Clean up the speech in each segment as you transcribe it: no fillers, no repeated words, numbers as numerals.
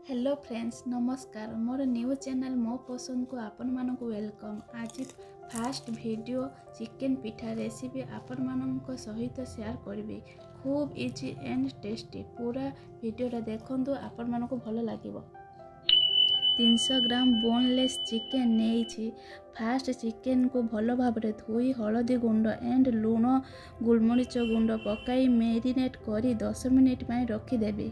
Hello friends, ନମସ୍କାର। ମୋର new channel ମୋ ପସନ୍ଦକୁ ଆପଣମାନଙ୍କୁ welcome. ଆଜି ଫାଷ୍ଟ ଭିଡ଼ିଓ ଚିକେନ୍ ପିଠା ରେସିପି ଆପଣମାନଙ୍କ ସହିତ ସେୟାର କରିବି। ଖୁବ୍ ଇଜି ଆଣ୍ଡ ଟେଷ୍ଟି। ପୁରା ଭିଡ଼ିଓଟା ଦେଖନ୍ତୁ, ଆପଣମାନଙ୍କୁ ଭଲ ଲାଗିବ। 300 ଗ୍ରାମ ବୋନଲେସ୍ ଚିକେନ୍ ନେଇଛି। ଫାଷ୍ଟ ଚିକେନ୍କୁ ଭଲ ଭାବରେ ଧୋଇ ହଳଦୀ ଗୁଣ୍ଡ ଆଣ୍ଡ ଲୁଣ, ଗୋଲମରିଚ ଗୁଣ୍ଡ ପକାଇ ମେରିନେଟ୍ କରି 10 ମିନିଟ୍ ପାଇଁ ରଖିଦେବି।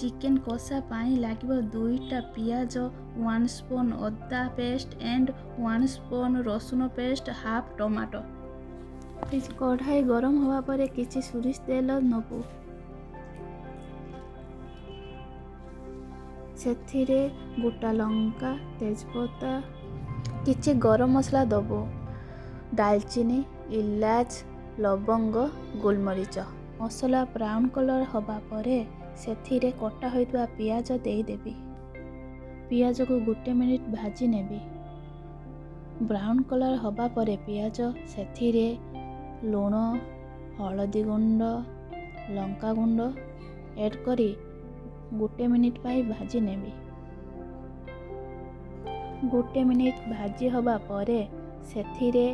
ଚିକେନ୍ କଷା ପାଇଁ ଲାଗିବ ଦୁଇଟା ପିଆଜ, 1 ସ୍ପୁନ୍ ଅଦା ପେଷ୍ଟ ଆଣ୍ଡ 1 ସ୍ପୁନ୍ ରସୁଣ ପେଷ୍ଟ, ହାଫ୍ ଟମାଟୋ। କଢ଼ାଇ ଗରମ ହେବା ପରେ କିଛି ସୋରିଷ ତେଲ ନେବୁ। ସେଥିରେ ଗୋଟା ଲଙ୍କା, ତେଜପତ୍ର, କିଛି ଗରମ ମସଲା ଦେବୁ, ଡାଲଚିନି, ଇଲାଚ, ଲବଙ୍ଗ, ଗୋଲମରିଚ। ମସଲା ବ୍ରାଉନ୍ କଲର୍ ହେବା ପରେ ସେଥିରେ କଟା ହୋଇଥିବା ପିଆଜ ଦେଇଦେବି। ପିଆଜକୁ ଗୋଟେ ମିନିଟ୍ ଭାଜି ନେବି। ବ୍ରାଉନ୍ କଲର୍ ହେବା ପରେ ପିଆଜ, ସେଥିରେ ଲୁଣ, ହଳଦୀ ଗୁଣ୍ଡ, ଲଙ୍କା ଗୁଣ୍ଡ ଆଡ଼୍ କରି ଗୋଟେ ମିନିଟ୍ ପାଇଁ ଭାଜି ନେବି। ଗୋଟେ ମିନିଟ୍ ଭାଜି ହେବା ପରେ ସେଥିରେ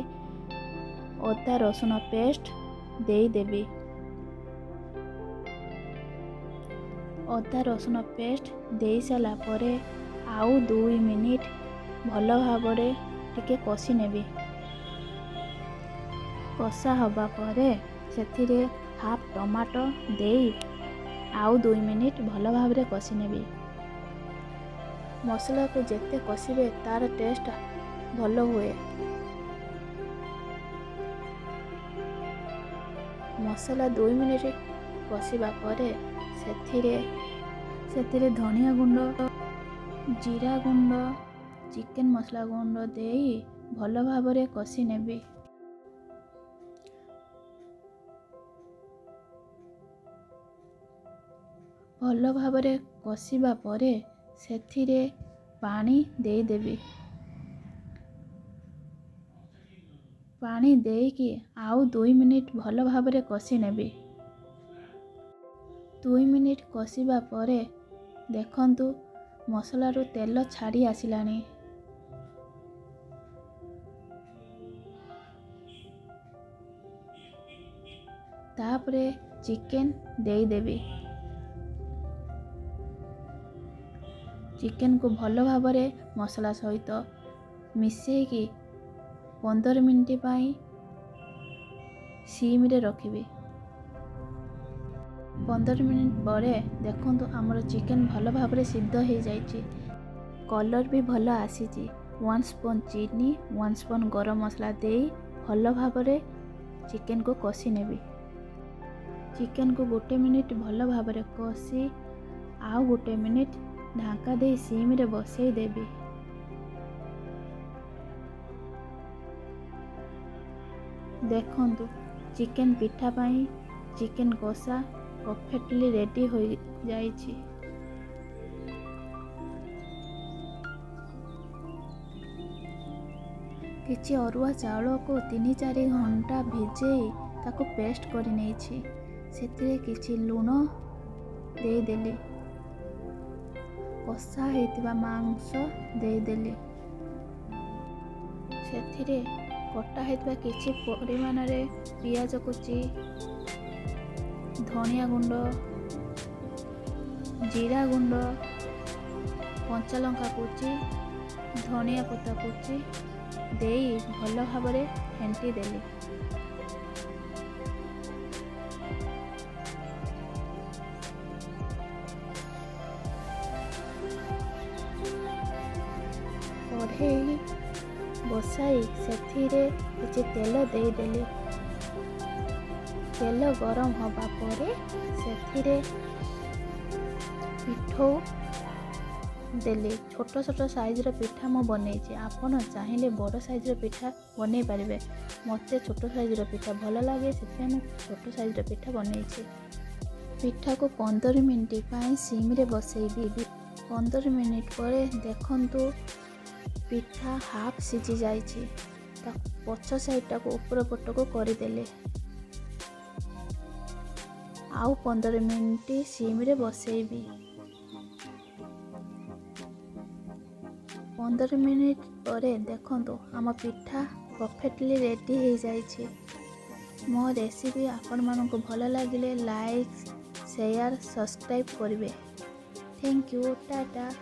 ଅଦା ରସୁଣ ପେଷ୍ଟ ଦେଇଦେବି। ଅଦା ରସୁଣ ପେଷ୍ଟ ଦେଇସାରିଲା ପରେ ଆଉ 2 ମିନିଟ୍ ଭଲ ଭାବରେ ଟିକେ କଷି ନେବି। କଷା ହେବା ପରେ ସେଥିରେ ହାଫ୍ ଟମାଟୋ ଦେଇ ଆଉ 2 ମିନିଟ୍ ଭଲ ଭାବରେ କଷି ନେବି। ମସଲାକୁ ଯେତେ କଷିବେ, ତାର ଟେଷ୍ଟ ଭଲ ହୁଏ। ମସଲା 2 ମିନିଟ୍ କଷିବା ପରେ ସେଥିରେ ସେଥିରେ ଧନିଆ ଗୁଣ୍ଡ, ଜିରା ଗୁଣ୍ଡ, ଚିକେନ୍ ମସଲା ଗୁଣ୍ଡ ଦେଇ ଭଲ ଭାବରେ କଷି ନେବି। ଭଲ ଭାବରେ କଷିବା ପରେ ସେଥିରେ ପାଣି ଦେଇଦେବି। ପାଣି ଦେଇକି ଆଉ 2 ମିନିଟ୍ ଭଲ ଭାବରେ କଷି ନେବି। 2 ମିନିଟ୍ କଷିବା ପରେ ଦେଖନ୍ତୁ, ମସଲାରୁ ତେଲ ଛାଡ଼ି ଆସିଲାଣି। ତାପରେ ଚିକେନ୍ ଦେଇଦେବି। ଚିକେନ୍କୁ ଭଲ ଭାବରେ ମସଲା ସହିତ ମିଶାଇକି 15 ମିନିଟ୍ ପାଇଁ ସିମ୍ରେ ରଖିବି। 15 ମିନିଟ୍ ପରେ ଦେଖନ୍ତୁ, ଆମର ଚିକେନ୍ ଭଲ ଭାବରେ ସିଦ୍ଧ ହେଇଯାଇଛି। କଲର୍ ବି ଭଲ ଆସିଛି। 1 ସ୍ପୁନ୍ ଚିନି, 1 ସ୍ପୁନ୍ ଗରମ ମସଲା ଦେଇ ଭଲ ଭାବରେ ଚିକେନ୍କୁ କଷି ନେବି। ଚିକେନ୍କୁ ଗୋଟେ ମିନିଟ୍ ଭଲ ଭାବରେ କଷି ଆଉ ଗୋଟେ ମିନିଟ୍ ଢାଙ୍କା ଦେଇ ସିମ୍ରେ ବସେଇ ଦେବି। ଦେଖନ୍ତୁ, ଚିକେନ୍ ପିଠା ପାଇଁ ଚିକେନ୍ କଷା ପରଫେକ୍ଟଲି ରେଡ଼ି ହୋଇଯାଇଛି। କିଛି ଅରୁଆ ଚାଉଳକୁ 3-4 ଘଣ୍ଟା ଭିଜେଇ ତାକୁ ପେଷ୍ଟ କରି ନେଇଛି। ସେଥିରେ କିଛି ଲୁଣ ଦେଇଦେଲି। କଷା ହେଇଥିବା ମାଂସ ଦେଇଦେଲି। ସେଥିରେ କଟା ହେଇଥିବା କିଛି ପରିମାଣରେ ପିଆଜ କୁଚି, ଧନିଆ ଗୁଣ୍ଡ, ଜିରା ଗୁଣ୍ଡ, କଞ୍ଚା ଲଙ୍କା କୁଚି, ଧନିଆ ପତ୍ର କୁଚି ଦେଇ ଭଲ ଭାବରେ ଫେଣ୍ଟି ଦେଲି। କଢ଼େଇ ବସାଇ ସେଥିରେ କିଛି ତେଲ ଦେଇଦେଲି। ତେଲ ଗରମ ହେବା ପରେ ସେଥିରେ ପିଠଉ ଦେଲି। ଛୋଟ ଛୋଟ ସାଇଜ୍ର ପିଠା ମୁଁ ବନେଇଛି। ଆପଣ ଚାହିଁଲେ ବଡ଼ ସାଇଜ୍ର ପିଠା ବନେଇ ପାରିବେ। ମୋତେ ଛୋଟ ସାଇଜ୍ର ପିଠା ଭଲ ଲାଗେ, ସେଥିପାଇଁ ମୁଁ ଛୋଟ ସାଇଜ୍ର ପିଠା ବନେଇଛି। ପିଠାକୁ 15 ମିନିଟ୍ ପାଇଁ ସିମ୍ରେ ବସେଇବି। 15 ମିନିଟ୍ ପରେ ଦେଖନ୍ତୁ, ପିଠା ହାଫ୍ ସିଝି ଯାଇଛି। ତାକୁ ପଛ ସାଇଡ଼୍ଟାକୁ ଉପର ପଟକୁ କରିଦେଲି। ଆଉ 15 ମିନିଟ୍ ସିମ୍ରେ ବସେଇବି। 15 ମିନିଟ୍ ପରେ ଦେଖନ୍ତୁ, ଆମ ପିଠା ପରଫେକ୍ଟଲି ରେଡ଼ି ହେଇଯାଇଛି। ମୋ ରେସିପି ଆପଣମାନଙ୍କୁ ଭଲ ଲାଗିଲେ ଲାଇକ୍, ସେୟାର, ସବସ୍କ୍ରାଇବ୍ କରିବେ। Thank you, tata.